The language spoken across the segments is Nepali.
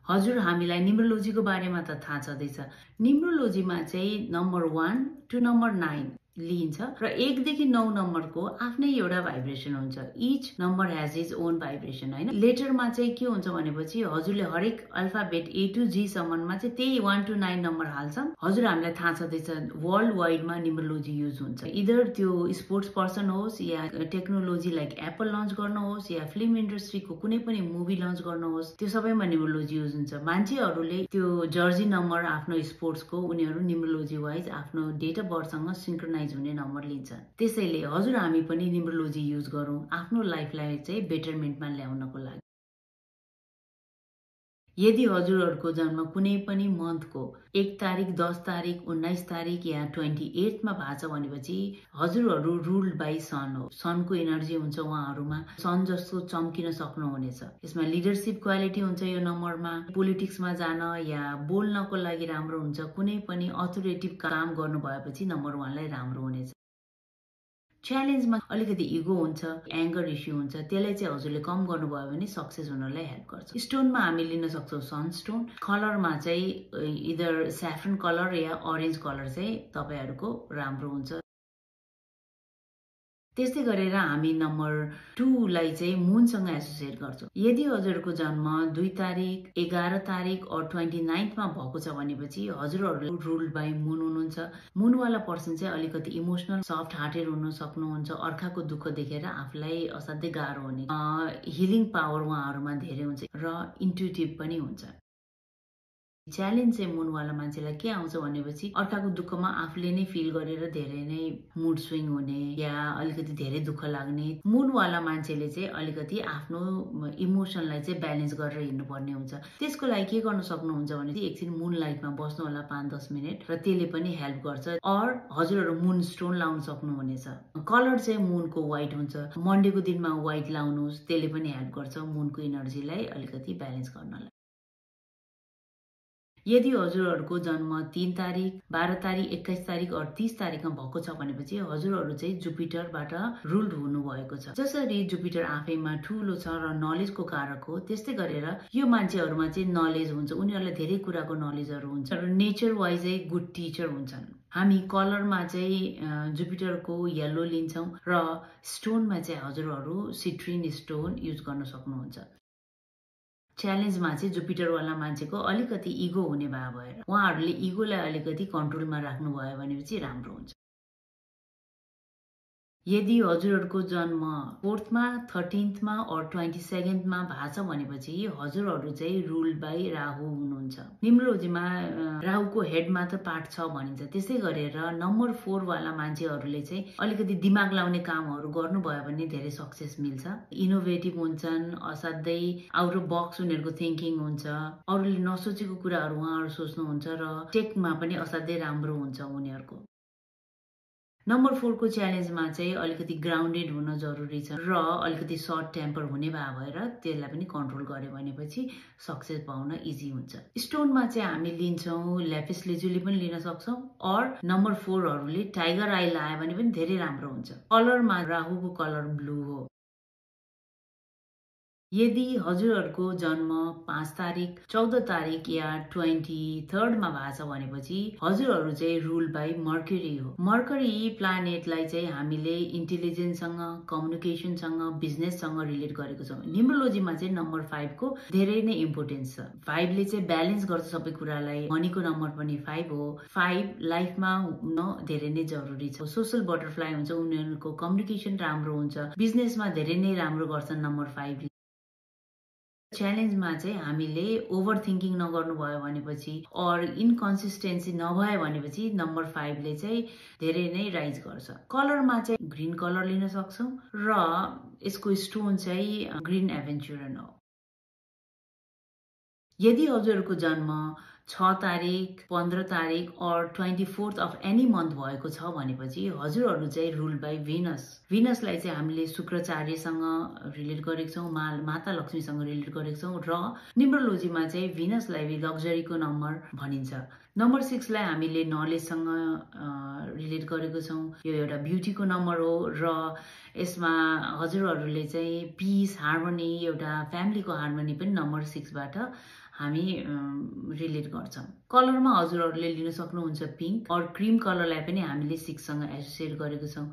हजुर हामीलाई न्युमरोलोजीको बारेमा त थाहा छँदैछ। न्युमरोलोजीमा चाहिँ नम्बर 1 टु नम्बर 9 लिइन्छ र 1 देखि 9 नम्बरको आफ्नै एउटा भाइब्रेसन हुन्छ। Each number has is own vibration हैन। लेटरमा चाहिँ के हुन्छ भनेपछि हजुरले हरेक अल्फाबेट A to G सम्ममा चाहिँ त्यही 1 to 9 नम्बर हाल्छ। हजुर हामीलाई थाहा छँदैछ वर्ल्ड वाइडमा न्युमरोलोजी युज हुन्छ। इदर त्यो स्पोर्ट्स पर्सन होस् या टेक्नोलोजी लाइक एप्पल लन्च गर्न होस् या फिल्म इन्डस्ट्रीको कुनै पनि मुभी लन्च गर्न होस्, त्यो सबैमा न्युमरोलोजी युज हुन्छ। मान्छेहरूले त्यो जर्सी नम्बर आफ्नो स्पोर्ट्सको उनीहरू न्युमरोलोजी वाइज आफ्नो डेट अफ बर्थसँग सिन्क्रोनाइज हुने नम्बर लिन्छ। त्यसैले हजुर हामी पनि न्युमरोलोजी युज गरौँ आफ्नो लाइफलाई चाहिँ बेटरमेन्टमा ल्याउनको लागि। यदि हजुरहरूको जन्म कुनै पनि मन्थको 1 तारिक, 10 तारिक, 19 तारिक या 28 मा भएको छ भनेपछि हजुरहरू रुल्ड बाई सन हो। सनको एनर्जी हुन्छ उहाँहरूमा, सन जस्तो चम्किन सक्नुहुनेछ। यसमा लिडरशिप क्वालिटी हुन्छ यो नम्बरमा, पोलिटिक्समा जान या बोल्नको लागि राम्रो हुन्छ। कुनै पनि अथोरिटेटिभ काम गर्नु भएपछि नम्बर 1 लाई राम्रो हुनेछ। च्यालेन्जमा अलिकति इगो हुन्छ, एङ्गर इस्यु हुन्छ, त्यसलाई चाहिँ हजुरले कम गर्नुभयो भने सक्सेस हुनलाई हेल्प गर्छ। स्टोनमा हामी लिन सक्छौँ सनस्टोन। कलरमा चाहिँ इदर स्याफ्रन कलर या अरेन्ज कलर चाहिँ तपाईहरूको राम्रो हुन्छ। त्यस्तै गरेर हामी नम्बर 2 लाई चाहिँ मुनसँग एसोसिएट गर्छौँ। यदि हजुरको जन्म 2 तारिक, 11 तारिक और 29 मा भएको छ भनेपछि हजुरहरू रुल्ड बाई मुन हुनुहुन्छ। मुनवाला पर्सन चाहिँ अलिकति इमोसनल, सफ्ट हार्टेड हुन सक्नुहुन्छ। अर्काको दुःख देखेर आफूलाई असाध्यै गाह्रो हुने, हिलिङ पावर उहाँहरूमा धेरै हुन्छ र इन्ट्युटिभ पनि हुन्छ। च्यालेन्ज चाहिँ मुनवाला मान्छेलाई के आउँछ भनेपछि अर्काको दुःखमा आफूले नै फिल गरेर धेरै नै मुड स्विङ हुने या अलिकति धेरै दुःख लाग्ने। मुनवाला मान्छेले चाहिँ अलिकति आफ्नो इमोसनलाई चाहिँ ब्यालेन्स गरेर हिँड्नुपर्ने हुन्छ। त्यसको लागि के गर्न सक्नुहुन्छ भने एकछिन मुन लाइटमा बस्नु होला 5-10 मिनट र त्यसले पनि हेल्प गर्छ। और हजुरहरू मुन स्टोन लाउन सक्नुहुनेछ। कलर चाहिँ मुनको व्हाइट हुन्छ। मन्डेको दिनमा व्हाइट लाउनुहोस्, त्यसले पनि हेल्प गर्छ मुनको एनर्जीलाई अलिकति ब्यालेन्स गर्नलाई। यदि हजुरहरूको जन्म 3 तारिक, 12 तारिक, 21 तारिक और 30 तारिकमा भएको छ भनेपछि हजुरहरू चाहिँ जुपिटरबाट रुल्ड हुनुभएको छ। जसरी जुपिटर आफैमा ठूलो छ र नलेजको कारक हो, त्यस्तै गरेर यो मान्छेहरूमा चाहिँ नलेज हुन्छ। उनीहरूलाई धेरै कुराको नलेजहरू हुन्छ र नेचर वाइजै गुड टिचर हुन्छन्। हामी कलरमा चाहिँ जुपिटरको येलो लिन्छौँ र स्टोनमा चाहिँ हजुरहरू सिट्रिन स्टोन युज गर्न सक्नुहुन्छ। च्यालेन्जमा चाहिँ जुपिटरवाला मान्छेको अलिकति इगो हुने भाव भएर उहाँहरूले इगोलाई अलिकति कन्ट्रोलमा राख्नुभयो भनेपछि राम्रो हुन्छ। यदि हजुरहरूको जन्म 4th मा, 13th मा और 22nd मा भएको छ भनेपछि हजुरहरू चाहिँ रुल्ड बाई राहु हुनुहुन्छ। न्युमरोलोजीमा राहुको हेड मात्र पार्ट छ भनिन्छ। त्यसै गरेर नम्बर 4 वाला मान्छेहरूले चाहिँ अलिकति दिमाग लाउने कामहरू गर्नुभयो भने धेरै सक्सेस मिल्छ। इनोभेटिभ हुन्छन्, असाध्यै आउट अफ बक्स उनीहरूको थिङ्किङ हुन्छ, अरूले नसोचेको कुराहरू उहाँहरू सोच्नुहुन्छ र टेकमा पनि असाध्यै राम्रो हुन्छ उनीहरूको। नम्बर 4 को च्यालेन्जमा चाहिँ अलिकति ग्राउन्डेड हुन जरुरी छ र अलिकति सर्ट टेम्पर हुने भएर त्यसलाई पनि कन्ट्रोल गर्यो भनेपछि सक्सेस पाउन इजी हुन्छ। स्टोनमा चाहिँ हामी लिन्छौँ ल्यापिस लेजुली पनि लिन सक्छौँ और नम्बर 4 हरूले टाइगर आई लायो भने पनि धेरै राम्रो हुन्छ। कलरमा राहुको कलर ब्लू हो। यदि हजुरहरूको जन्म 5 तारिक, 14 तारिक या 23rd मा भएको छ भनेपछि हजुरहरू चाहिँ रुल बाई मर्क्युरी हो। मर्क्युरी प्लानेटलाई चाहिँ हामीले इन्टेलिजेन्ससँग, कम्युनिकेसनसँग, बिजनेससँग रिलेट गरेको छौँ। न्युमरोलोजीमा चाहिँ नम्बर 5 को धेरै नै इम्पोर्टेन्स छ। 5 ले चाहिँ ब्यालेन्स गर्छ सबै कुरालाई। मनीको नम्बर पनि 5 हो। 5 लाइफमा हुन धेरै नै जरुरी छ। सोशल बटरफ्लाई हुन्छ, उनीहरूको कम्युनिकेसन राम्रो हुन्छ, बिजनेसमा धेरै नै राम्रो गर्छन् नम्बर 5 ले। च्यालेन्जमा चाहिँ हामीले ओभर थिङ्किङ नगर्नु भयो भनेपछि और इनकन्सिस्टेन्सी नभयो भनेपछि नम्बर 5 ले चाहिँ धेरै नै राइज गर्छ। कलरमा चाहिँ ग्रीन कलर लिन सक्छौँ र यसको स्टोन चाहिँ ग्रीन एभेन्चुरन हो। यदि हजुरहरूको जन्म 6 तारिक, 15 तारिक और 24th अफ एनी मन्थ भएको छ भनेपछि हजुरहरू चाहिँ रुल बाई भिनस। भिनसलाई चाहिँ हामीले शुक्राचार्यसँग रिलेट गरेको छौँ, माता लक्ष्मीसँग रिलेट गरेको छौँ र न्युमरोलोजीमा चाहिँ भिनसलाई लग्जरीको नम्बर भनिन्छ। नम्बर 6 लाई हामीले नलेजसँग रिलेट गरेको छौँ। यो एउटा ब्युटीको नम्बर हो र यसमा हजुरहरूले चाहिँ पिस, हार्मोनी, एउटा फ्यामिलीको हार्मोनी पनि नम्बर 6 बाट हामी रिलेट गर्छौँ। कलरमा हजुरहरूले लिन सक्नुहुन्छ पिङ्क और क्रिम कलरलाई पनि हामीले 6 सँग एसोसिएट गरेको छौँ।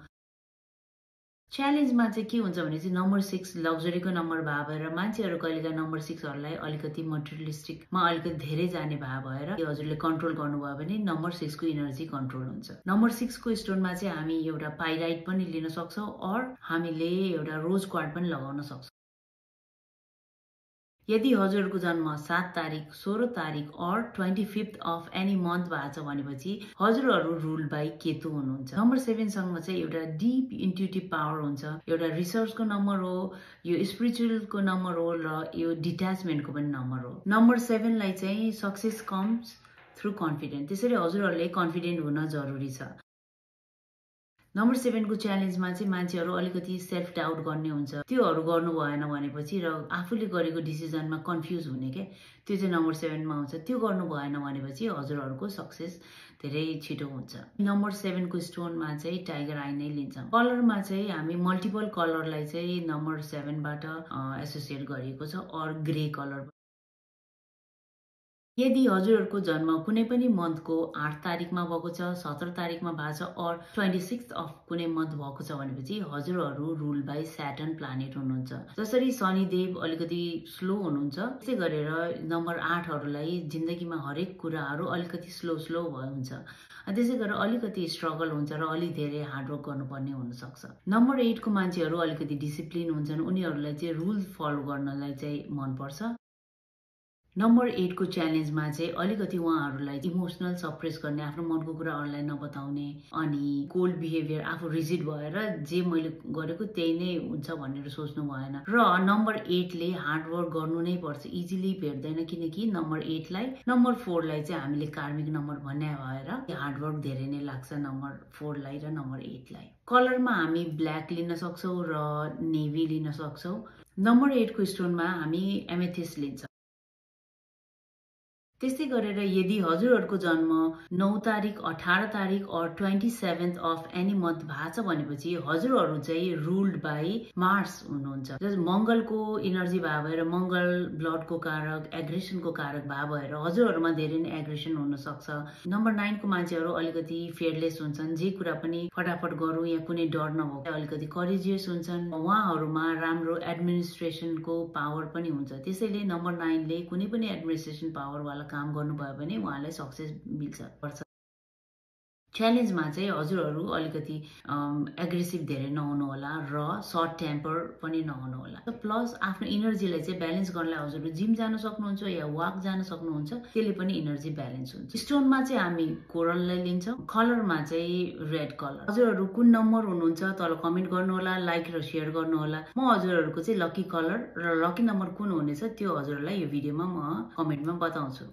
च्यालेन्जमा चाहिँ के हुन्छ भने चाहिँ नम्बर 6 लग्जरीको नम्बर भए भएर मान्छेहरू कहिलेकाहीँ नम्बर 6हरूलाई अलिकति मटेरियलिस्टिकमा अलिकति धेरै जाने भए भएर हजुरले कन्ट्रोल गर्नुभयो भने नम्बर 6 को इनर्जी कन्ट्रोल हुन्छ। नम्बर 6 को स्टोनमा चाहिँ हामी एउटा पाइराइट पनि लिन सक्छौँ और हामीले एउटा रोज क्वार्ट पनि लगाउन सक्छौँ। यदि हजुरहरूको जन्म 7 तारिक, 16 तारिक और 25th अफ एनी मन्थ भएको छ भनेपछि हजुरहरू रुल बाई केतु हुनुहुन्छ। नम्बर 7 सँग चाहिँ एउटा डिप इन्ट्युटिभ पावर हुन्छ, एउटा रिसर्चको नम्बर हो, यो स्पिरिचुअलको नम्बर हो र यो डिट्याचमेन्टको पनि नम्बर हो। नम्बर 7 लाई चाहिँ सक्सेस कम्स थ्रु कन्फिडेन्ट, त्यसैले हजुरहरूले कन्फिडेन्ट हुन जरुरी छ। नम्बर 7 को च्यालेन्जमा चाहिँ मान्छेहरू अलिकति सेल्फ डाउट गर्ने हुन्छ, त्योहरू गर्नु भएन भनेपछि र आफूले गरेको डिसिजनमा कन्फ्युज हुने के त्यो चाहिँ नम्बर 7 मा हुन्छ। त्यो गर्नु भएन भनेपछि हजुरहरूको सक्सेस धेरै छिटो हुन्छ। नम्बर 7 को स्टोनमा चाहिँ टाइगर आई नै लिन्छौँ। कलरमा चाहिँ हामी मल्टिपल कलरलाई चाहिँ नम्बर 7 बाट एसोसिएट गरिएको छ और ग्रे कलर। यदि हजुरहरूको जन्म कुनै पनि मन्थको 8 तारिकमा भएको छ, 17 तारिकमा भएको छ और 26th अफ कुनै मन्थ भएको छ भनेपछि हजुरहरू रुल बाई स्याटर्न प्लानेट हुनुहुन्छ। जसरी शनिदेव अलिकति स्लो हुनुहुन्छ त्यसै गरेर नम्बर 8हरूलाई जिन्दगीमा हरेक कुराहरू अलिकति स्लो हुन्छ। त्यसै गरेर अलिकति स्ट्रगल हुन्छ र अलि धेरै हार्डवर्क गर्नुपर्ने हुनसक्छ। नम्बर 8 को मान्छेहरू अलिकति डिसिप्लिन हुन्छन्, उनीहरूलाई चाहिँ रुल फलो गर्नलाई चाहिँ मनपर्छ। नम्बर 8 को च्यालेन्जमा चाहिँ अलिकति उहाँहरूलाई इमोसनल सप्रेस गर्ने, आफ्नो मनको कुरा अरूलाई नबताउने अनि कोल्ड बिहेभियर, आफू रिजिड भएर जे मैले गरेको त्यही नै हुन्छ भनेर सोच्नु भएन। र नम्बर 8 ले हार्डवर्क गर्नु नै पर्छ, इजिली भेट्दैन, किनकि नम्बर 8 लाई नम्बर 4 लाई चाहिँ हामीले कार्मिक नम्बर भन्ने भएर हार्डवर्क धेरै नै लाग्छ नम्बर 4 लाई र नम्बर 8 लाई। कलरमा हामी ब्ल्याक लिन सक्छौँ र नेभी लिन सक्छौँ। नम्बर 8 को स्टोनमा हामी एमेथिस्ट लिन्छौँ। त्यस्तै गरेर यदि हजुरहरूको जन्म 9 तारिक, 18 तारिक और 27th अफ एनी मन्थ भएको छ भनेपछि हजुरहरू चाहिँ रुल्ड बाई मार्स हुनुहुन्छ। जस मंगलको इनर्जी भए भएर मंगल ब्लडको कारक, एग्रेसनको कारक भए भएर हजुरहरूमा धेरै नै एग्रेसन हुन सक्छ। नम्बर 9 को मान्छेहरू अलिकति फेयरलेस हुन्छन्, जे कुरा पनि फटाफट गरौँ या कुनै डर नभएको अलिकति करेजियस हुन्छन्। उहाँहरूमा राम्रो एडमिनिस्ट्रेसनको पावर पनि हुन्छ। त्यसैले नम्बर 9 ले कुनै पनि एडमिनिस्ट्रेसन पावर वाला काम गर्नुभयो भने उहाँलाई सक्सेस मिल्छ। च्यालेन्जमा चाहिँ हजुरहरू अलिकति एग्रेसिभ धेरै नहुनु होला र सर्ट टेम्पर पनि नहुनु होला। प्लस आफ्नो इनर्जीलाई चाहिँ ब्यालेन्स गर्नलाई हजुरहरू जिम जान सक्नुहुन्छ या वाक जान सक्नुहुन्छ, त्यसले पनि इनर्जी ब्यालेन्स हुन्छ। स्टोनमा चाहिँ हामी कोरललाई लिन्छौँ। कलरमा चाहिँ रेड कलर। हजुरहरू कुन नम्बर हुनुहुन्छ तल कमेन्ट गर्नु होला, लाइक र शेयर गर्नु होला। म हजुरहरूको चाहिँ लकी कलर र लकी नम्बर कुन हुनेछ त्यो हजुरहरूलाई यो भिडियोमा म कमेन्टमा बताउँछु।